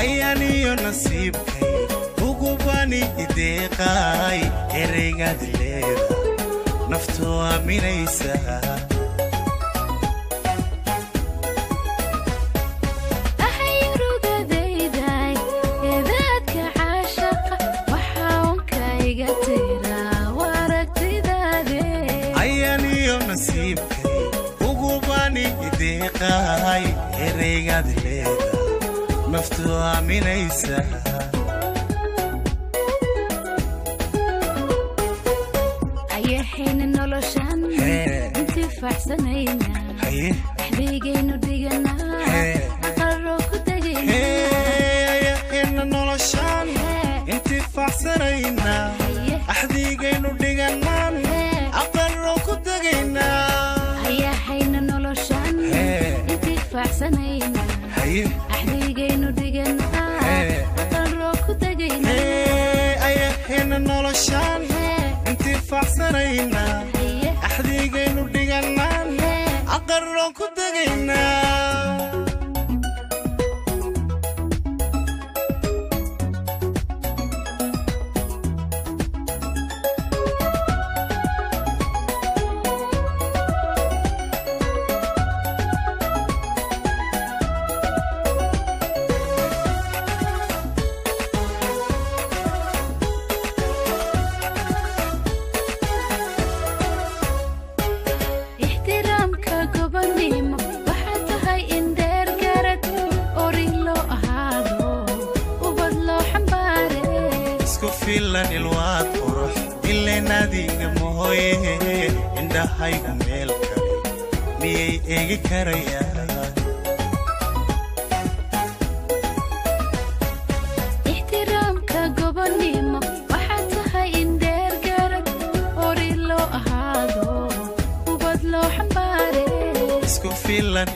Ayaaniyo nasiibkay ugubani ideeqaay, ereygaad leeda naftu aaminaysa. Axayurugadayday eedaadka caashaqa, waxaa unka iga tiraa waaragtidaade. Ayaaniyo nasiibkay ugubani ideeqaay, ereygaad leeda naftu aaminaysa. Ayahayna noloshan Hee. intifaacsanayna, Haye. axdigaynu dhiganaa, Hee. aqalro ku tegayna. Ayaheena noloshaan intifaacsanayna, Haye. axdigaynu dhiganaan, Hee. aqalro ku tegaynaa. Ayahayna noloshan Hee. intifaacsanayna, Haye. axdigaynu dhiganaa, Hee. aqalro ku tegayna. Ayaheena noloshaan Hee. intifaacsanayna, Haye. axdigaynu dhiganaan, Hee. aqalro ku tegaynaa. Ixtiraamka gobonimo waxaa tahay in dheer garad orin loo ahaado, ubad loo xambaare. Isku filan ilwaad qurux ileen adiga mooye, indhahaygu meel kale miyay eegi karayaan? Ixtiraamka gobonimo waxaa tahay in dheer garad orin loo ahaado, ubad loo xambaare. Isku filan.